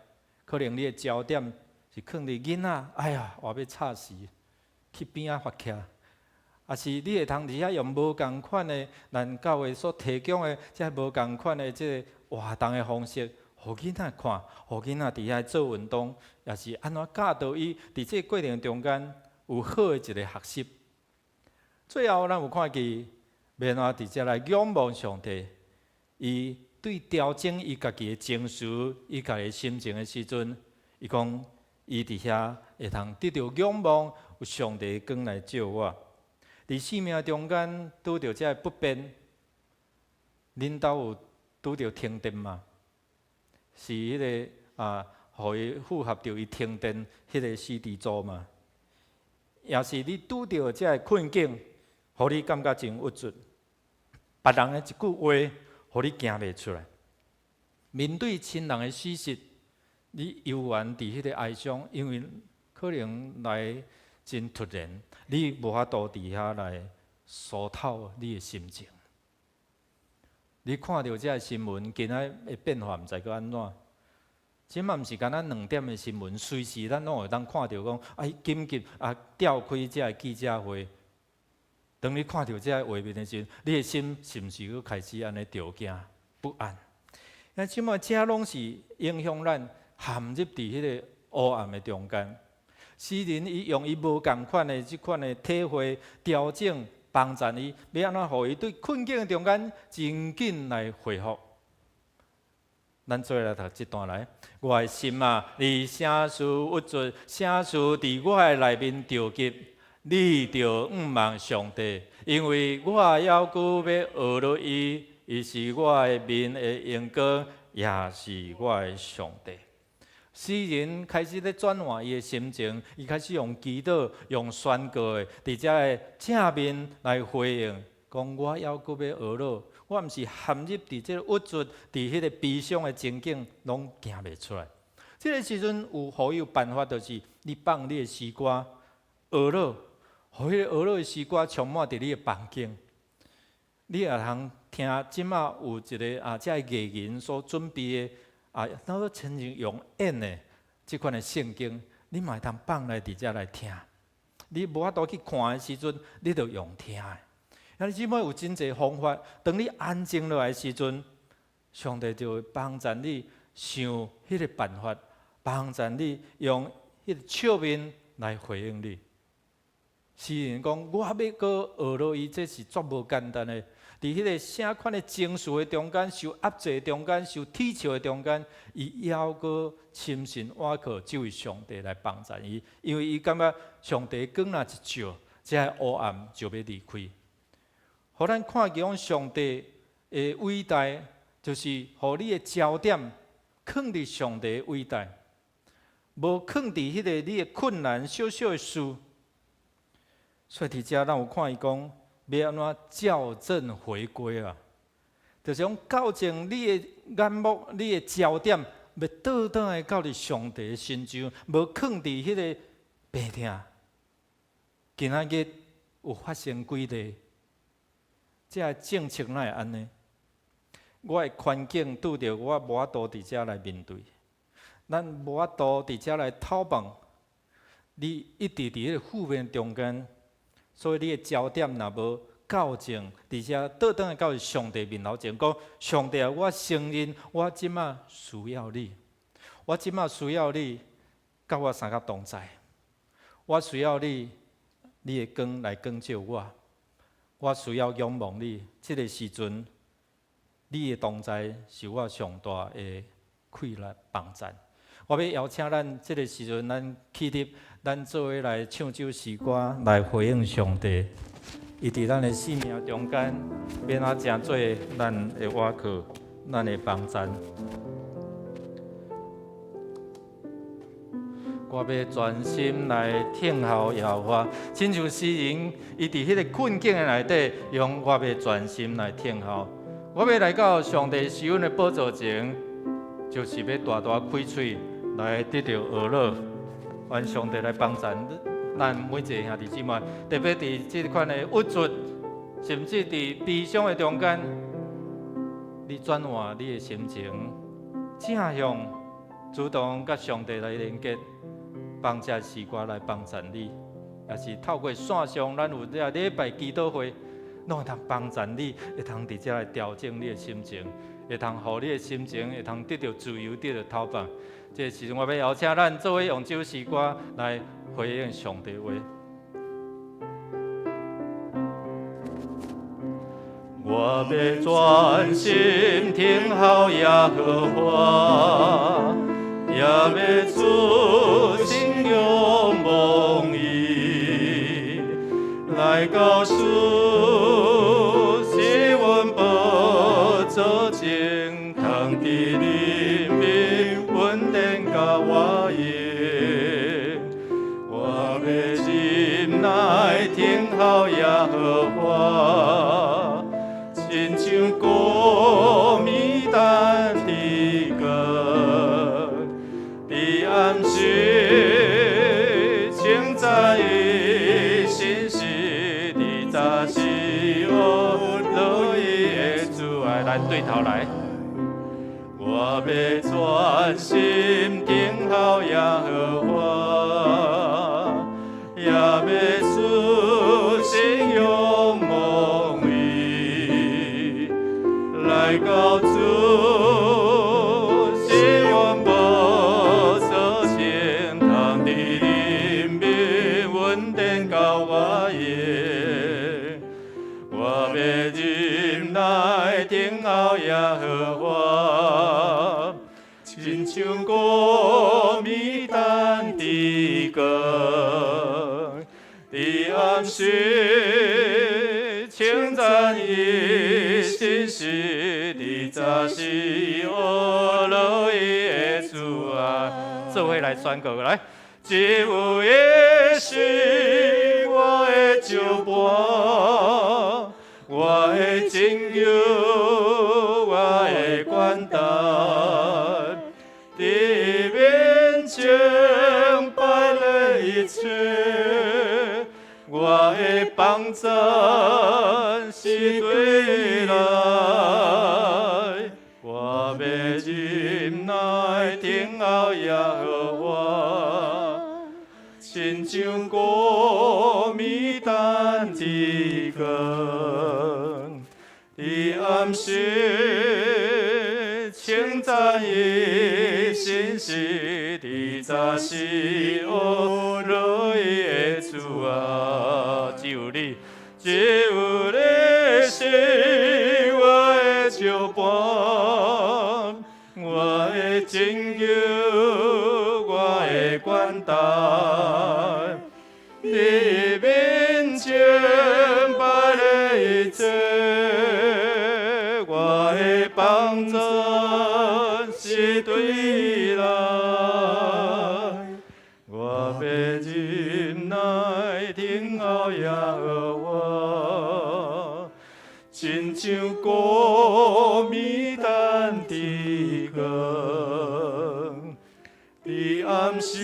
可能你的焦點是囥佇囡仔，哎呀，倚欲吵死，去邊仔發徛，抑是你會通佇遐用無仝款的，咱教會所提供的這無仝款的這个活動的方式，予囡仔看，予囡仔佇遐做運動，也是按怎教導伊佇這个過程中間有好的一個學習。最後，咱有看見欲按怎佇遮來仰望上帝，伊對調整伊家己的情緒、伊家己的心情的時陣，伊講伊佇遐會通得著仰望，有上帝的光來照我。佇生命中間拄著這个不便，恁兜有拄著停電嗎？是彼个啊，予伊符合著伊停電彼个四支柱嗎？也是你拄著這个困境，予你感覺真鬱卒，別人的一句話，予你行袂出來。面對親人的死訊，你猶原佇彼个哀傷，因為可能來真突然，你無法度佇遐來疏透你的心情。你看著這个新聞，今仔的變化毋知閣按怎。這馬毋是干焦2點的新聞，隨時咱攏會當看著講，哎，緊急啊，召開這个記者會。當你看著這个畫面的時陣，你的心是毋是閣開始按呢著驚不安？啊，這馬這攏是影響咱陷入佇彼个黑暗的中間。詩人伊用伊無仝款的這款的體會調整，幫助伊，欲按怎予伊對困境的中間真緊來恢復。咱做伙來讀這段來，我的心啊，你啥事鬱卒，啥事佇我的內面著急，你著向望上帝，因為我猶閣欲學落伊，伊是我的面的榮光，也是我的上帝。詩人開始咧轉換伊的心情，伊開始用祈禱、用宣告的，佇遮个正面來回應，講我猶閣欲學落，我毋是陷入佇這個鬱卒、佇彼个悲傷的情景，攏行袂出來。這个時陣有予伊有辦法，就是你放你的詩歌學落，予彼个學落的詩歌充滿佇你的房間。你也通聽，這馬有一个啊，這个藝人所準備的啊，當做親像用演的這款的聖經，你嘛會通放來佇遮來聽。你無法度去看的時陣，你就用聽的。兄弟姊妹有真濟方法，當你安靜落來的時陣，上帝就會幫助你想彼个辦法，幫助你用彼个笑面來回應你。詩人講，我欲閣學落伊，這是足無簡單的。佇彼个啥款的情緒的中間，受壓制的中間，受恥笑的中間，伊猶閣深信倚靠這位上帝來幫助伊，因為伊感覺上帝光若一照，這个烏暗就欲離開。予咱看見講上帝的偉大，就是予你的焦點囥佇上帝的偉大，無囥佇彼个你的困難小小的事。所以佇遮咱有看伊講，欲按怎校正回歸啊？就是講校正你的眼目、你的焦點，欲倒轉來到佇上帝的身上，無囥佇彼个病痛。今仔日有發生幾例？這个政策哪會按呢？我的環境拄著我無法度佇遮來面對，咱無法度佇遮來討飯。你一直佇彼个負面中間，所以你的焦點若無校正，佇遮倒轉來到上帝面頭前，講上帝啊，我承認我這馬需要你，我這馬需要你佮我相佮同在，我需要你，你的光來光照我。我需要仰望你，這个時陣，你的同在是我上大的氣力幫贊。我欲邀請咱這个時陣，咱起立，咱做伙來唱這首詩歌來回應上帝。伊佇咱的生命中間，欲按怎成做咱的倚靠，咱的幫贊。我欲專心來等候耶和華，親像詩人，伊佇彼个困境的內底，用我欲專心來等候。我欲來到上帝施恩的寶座前，就是欲大大開喙來得著呵咾，願上帝來幫贊咱每一个兄弟姊妹，特別佇這款的鬱卒，甚至佇悲傷的中間，你轉換你的心情，正向主動佮上帝來連結。放這詩歌來幫贊你，也是透過線上，咱有這禮拜祈禱會，攏會通幫贊你，會通佇遮來調整你的心情，會通予你的心情會通得著自由，得著透放。這個時陣，我欲邀請咱做伙用這首詩歌來回應上帝話。我欲專心等候耶和華，也欲專心仰望伊，來到主施恩寶座前，通得憐憫恩典佮我用。我欲忍耐等候耶和華，親像高米等的光，佇暗時稱讚伊信實，佇早時學樂意的主愛，咱對頭來。我欲專心等候耶和華，也欲專心仰望伊，來到主施恩寶座前，通得憐憫恩典佮我用。我欲忍耐等候耶和華，親像高米等的光，佇暗時稱讚伊信實，佇早時學樂意的主啊，做伙來宣告來。只有伊是我的石伴，我的拯救，我的管道，佇伊面前擺了一切，我的幫贊是對等候耶和华，亲像高米等日光，伫暗时称赞伊信实，伫早时学罗伊的主啊，只有你，只有你是我的石伴，我的拯救，我的管带，你面前摆的一切，我的帮助是对伊来，我欲忍耐等候耶和华，亲像高米等日光，伫暗时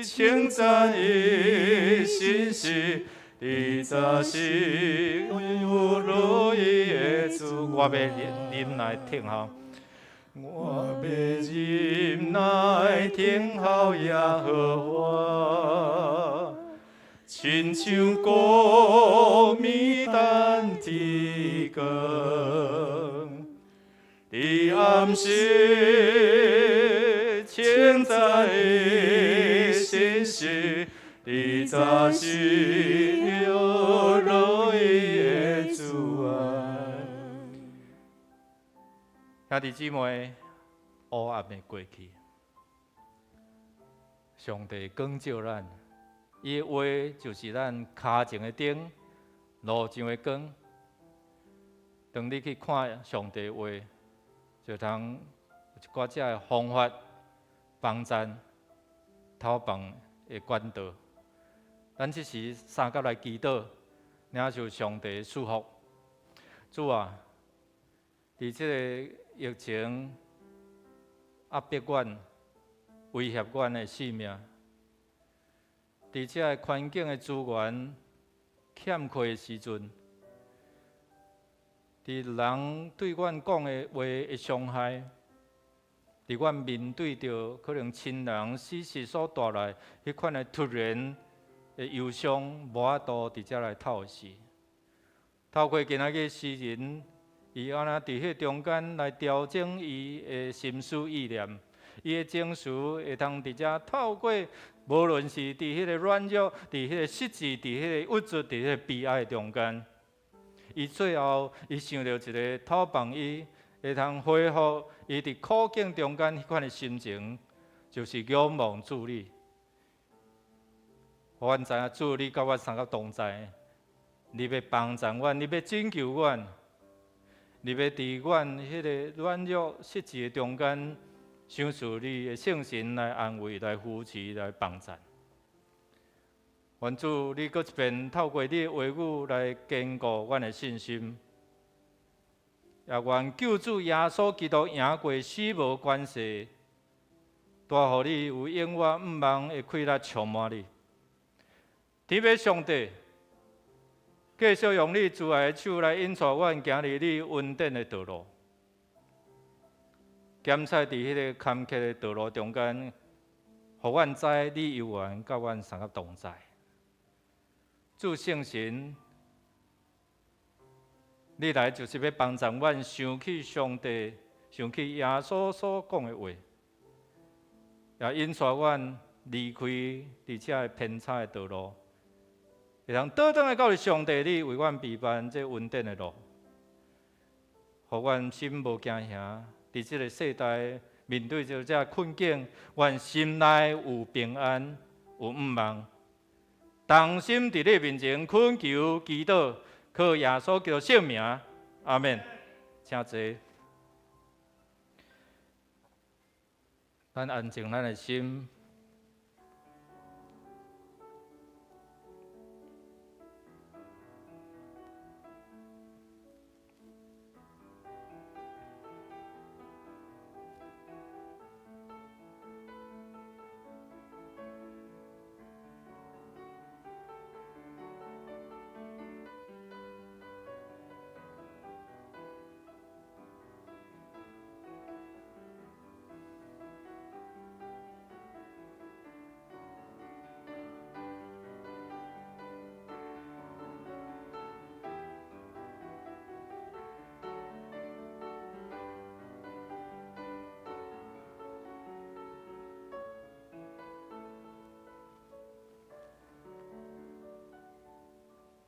称赞伊信实，伫早时有罗伊的主，我欲忍耐等候，我欲忍耐等候耶和华，亲像高米等日光，伫暗时称赞伊信实，伫早时有罗伊的主爱。兄弟姊妹，黑暗的过去，上帝光照咱，伊的话就是咱跤前的灯，路上的光。當你去看上帝的話，就通有一寡這个方法幫贊透放的管道。咱這時三甲來祈禱，領受上帝的祝福。主啊，佇這個疫情壓迫阮、威脅阮的性命，佇這个環境的資源欠缺的時陣，佇人對阮講的話的傷害，佇阮面對著可能親人死逝所帶來彼款的突然的憂傷，無法度佇遮來透視。透過今仔日詩人，伊按怎佇彼中間來調整伊的心思意念，伊的情緒會通佇遮透過，無論是佇彼个軟弱、佇彼个失志、佇彼个鬱卒、佇彼个悲哀中間，伊最後伊想著一个透放伊會通恢復伊佇苦境中間彼款的心情，就是仰望主你。予阮知影主你佮阮相佮同在，你欲幫助阮，你欲拯救阮，你欲佇阮彼个軟弱失志的中間，賞賜你的聖神來安慰、來扶持、來幫助。願主，你閣一遍透過你的話語來堅固阮的信心，也願救主耶穌基督贏過死無權勢，帶予你有永遠毋望的氣力充滿你。天父上帝，繼續用你慈愛的手來引帶阮行佇你恩典的道路，檢測佇彼个坎坷的道路中間，予阮知你猶原佮阮相佮同在。主聖神，你來就是欲幫助阮想起上帝、想起耶穌所講的話，也引帶阮離開佇這个偏差的道路，會通倒轉來到上帝你為阮備辦這恩典的路，予阮心無驚嚇。佇這个世代面對著這困境，阮心內有平安，有盼望。同心佇你面前懇求祈禱，靠耶穌基督聖名，阿們。請坐。咱安靜咱的心。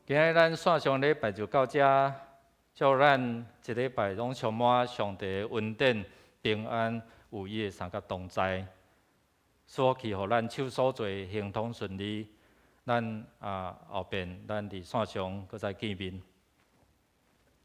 今日咱線上禮拜就到遮，祝咱一禮拜攏充滿上帝的恩典、平安，有伊的相佮同在。賜福予咱手所做亨通順利。咱啊後邊咱佇線上閣再見面。